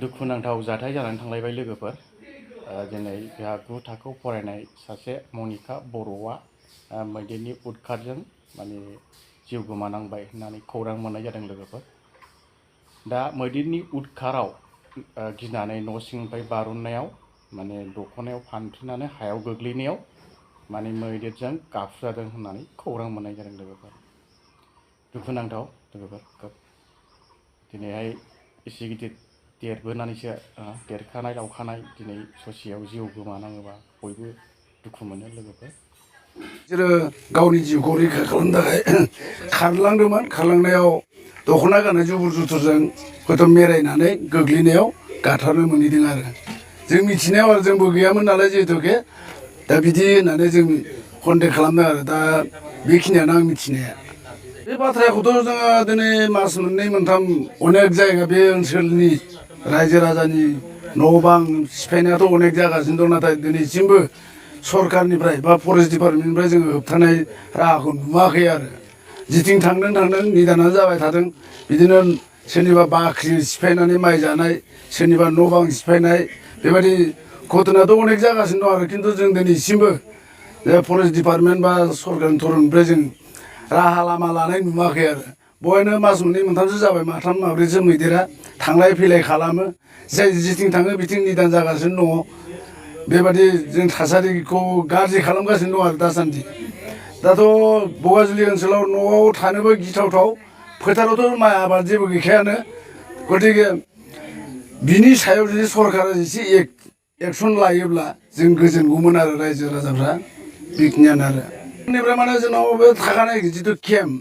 दुखुनांथाव जाथाय जानानै थांलायबाय लोगोफोर। दिनै जोंहा 9 थाखोआव फरायनाय सासे मनिका बर'आ मैदेरनि उदखारजों माने जिउ गोमानांबाय होननानै खौरां मोननाय जादों लोगोफोर। दा मैदेरनि उदखाराव गिनानै न' सिंनिफ्राय बारननायाव माने दखनायाव फानफ्रेनानै हायाव गोग्लैनायाव माने मैदेरजों गाबजादों होननानै खौरां मोननाय जादों लोगोफोर। दुखुनांथाव लोगोफोर खोब। दिनैहाय एसे गिदिर देरबोनानैसो देरखानाय लावखानाय दिनै ससेयाव जिउ गोमानाङोबा बयबो दुखु मोनो लोगोफोर। बिसोरो गावनि जिउखौ रैखा खालामनो थाखाय खारलांदोंमोन। खारलांनायाव दखना गाननाय जुबुर जुथुरजों हयथ' मेरायनानै गोग्लैनायाव गाथारनो मोनहैदों आरो जों मिथिनायाव आरो जोंबो गैयामोन नालाय जिहेतुके दा बिदि होननानै जों कन्टेक्ट खालामदों आरो दा बेखिनियानो आं मिथिनाया। बे बाथ्राखौथ' जोङो दिनै मास मोननै मोनथाम अनेक जायगा बे ओनसोलनि रायजो राजानि न' बां सिफायनायाथ' अनेक जागासिनो दं, नाथाय दिनैसिमबो सरकारनिफ्राय बा फरेस्ट डिपार्टमेन्टनिफ्राय जोङो होबथानाय राहाखौ नुवाखै आरो जिथिं थांदों निदानानो जाबाय थादों। बिदिनो सोरनिबा बाख्रि सिफायनानै माइ जानाय, सोरनिबा न' बां सिफायनाय, बेबायदि घटनायाथ' अनेक जागासिनो दं आरो खिन्थु जों दिनैसिमबो फरेस्ट डिपार्टमेन्ट बा सरकारनि थरफनिफ्राय जों राहा लामा लानाय नुवाखै आरो। बहायनो मास मोननै मोनथामसो जाबाय माथाम माब्रैसो मैदेरा थांलाय फैलाय खालामो, जाय जिथिं थाङो बिथिं निदान जागासिनो दङ। बेबादि जों थासारिखौ गाज्रि खालामगासिनो दं आरो दासान्दि। दाथ' बगाजुलि ओनसोलाव न'आव थानोबो गिथावथाव, फोथारावथ' माइ आबाद जेबो गैखायानो। गतिके बिनि सायाव जुदि सरकारा एसे एक्सन लायोब्ला जों गोजोनगौमोन आरो रायजो राजाफ्रा। बेखिनियानो आरो बेनिफ्राय माने जोंनाव बे थाखानाय जिथु केम्प,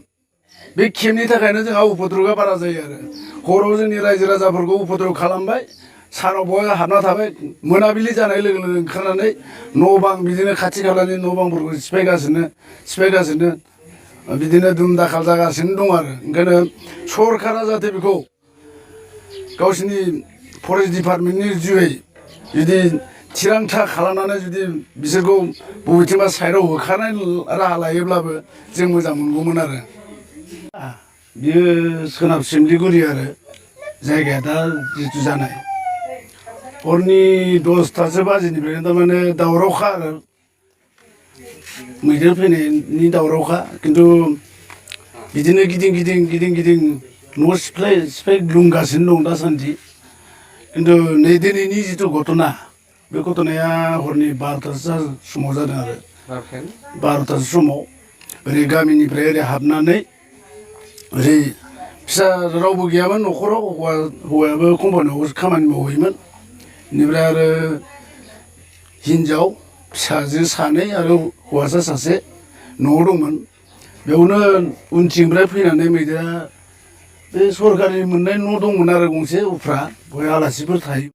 बे केम्पनि थाखायनो जोंहा उपद्रबआ बारा जायो आरो। हराव जोंनि रायजो राजाफोरखौ उपद्रब खालामबाय, सानाव बहाय हाबना थाबाय, मोनाबिलि जानाय लोगो लोगो ओंखारनानै न' बां बिदिनो खाथि खालानि न' बांफोरखौ सिफायगासिनो बिदिनो दुम दाखाल जागासिनो दं आरो। ओंखायनो सरकारा जाहाथे बेखौ गावसिनि फरेस्ट डिपार्टमेन्टनि जुयै जुदि थिरांथा खालामनानै जुदि बिसोरखौ बबेथिंबा साइडआव होखारनाय राहा लायोब्लाबो जों मोजां मोनगौमोन आरो। बियो सोनाब सिमलिगुरि आरो जायगाया दा जिथु जानाय। हरनि 10थासो बाजिनिफ्रायनो थारमाने दावरावखा आरो मैदेर फैनायनि दावरावखा। खिन्थु बिदिनो गिदिं न' सिफाय ग्लुंगासिनो दं दासान्दि। खिन्थु नै दिनैनि जिथु घटना, बे घटनाया हरनि 12थासो समाव जादों आरो 12थासो समाव ओरै गामिनिफ्राय ओरै हाबनानै ओरै फिसा रावबो गैयामोन न'खराव, हौवायाबो कम्पानियावसो खामानि मावहैयोमोन। बेनिफ्राय आरो हिनजाव फिसाजो सानै आरो हौवासा सासे न'आव दंमोन। बेयावनो उनथिंनिफ्राय फैनानै मैदेरा बे सरकारि मोननाय न' दंमोन आरो गंसे उफ्रा, बेवहाय आलासिफोर थायो।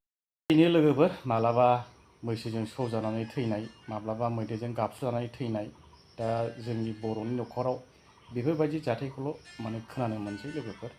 बेनो लोगोफोर, मालाबा मैसोजों सौजानानै थैनाय, माब्लाबा मैदेरजों गाबजानानै थैनाय। दा जोंनि बर'नि न'खराव बेफोरबायदि जाथायखौल' माने खोनानो मोनसै लोगोफोर।